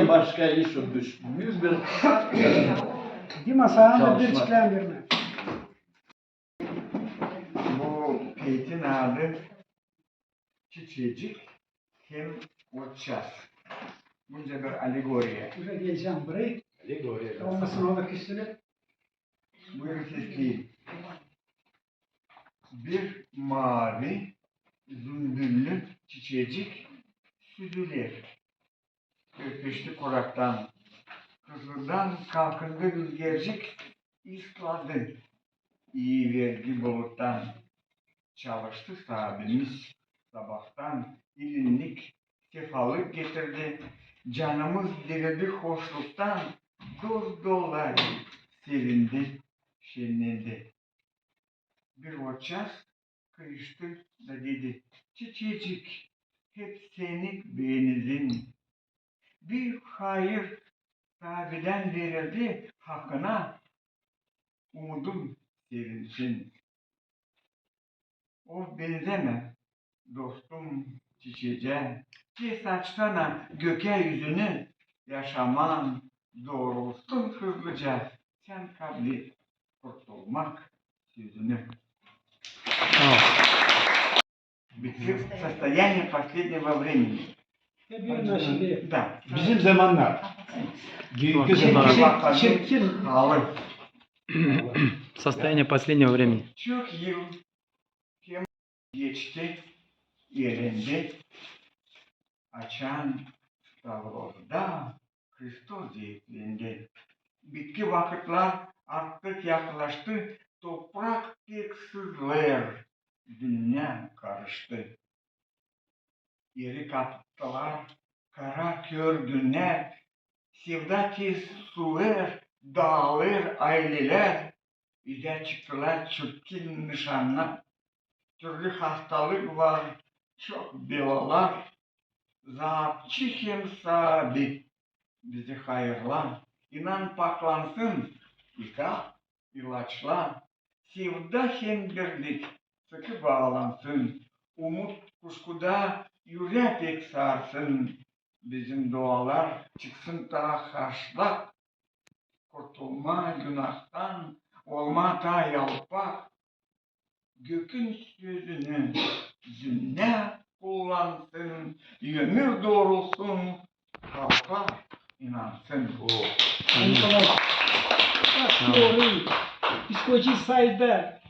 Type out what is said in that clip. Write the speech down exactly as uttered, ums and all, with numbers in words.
Başka işe düş-, büük bir Dima, sana da bir çiklän vermää. Bu peetin adı Çiçecik hem otçaaz. Bunca bir alegoriya. Uje gelecäm burayı. Alegoriya. Olmasın o da kişilik. Buyurun, sesleyin. Bir maavi zümbüllü çiçecik süzüler. Öpeşti kuraktan. Hızlıdan kalkındı rüzgercik, ısladı. İi verdi buluttan. Çalıştı saabimiz sabahtan, ilinlik, sefalık getirdi. Canımız dirildi hoşluktan, dost-dolayı sevindi, şennendi. Bir otçaaz kıyıştı da dedi: "Çiçecik, hep senin benizin. Büük hayır saabidän verildi hakına, umudum sevinsin." Of, benzemä, dostum, çiçecää, kes açsana gökä üzünü, yaşaman doğrulsun hızlıca, sän kablet kurtulmak sözünü. Tamam. Bitti. Состояние последнего времени. Hep bir naşide. Da. Bizim zamannar. Büünkü zamannar. Çirkin, çirkin. Halı. Состояние последнего времени. Çok yıl geçti, erindi, açan Stavrozda Hristos zeytlendi. Bitki vakıtlar artık yaklaştı, toprak pek sızlêêr, dünnä karıştı. Eri kaptılar kara kör günlär, sevda tez suulêr, daalêr aylelär, üzä çıktılar çirkin nışannar. Türlü hastalık var, çok belalar. Zaapçı hem saabi bizi hayırla, inan, paklansın, yıka, ilaçla. Sevda hem birlik sıkı baalansın, umut kuşkuda ürää pek saarsın. Bizim dualar çıksın taa haşlak, kurtulma günahtan, olma taa yalpak. Gökün sözünü dünnä kullansın, ömür doğrulsun, halka inansın. Bak, teori, psiholoji sayda,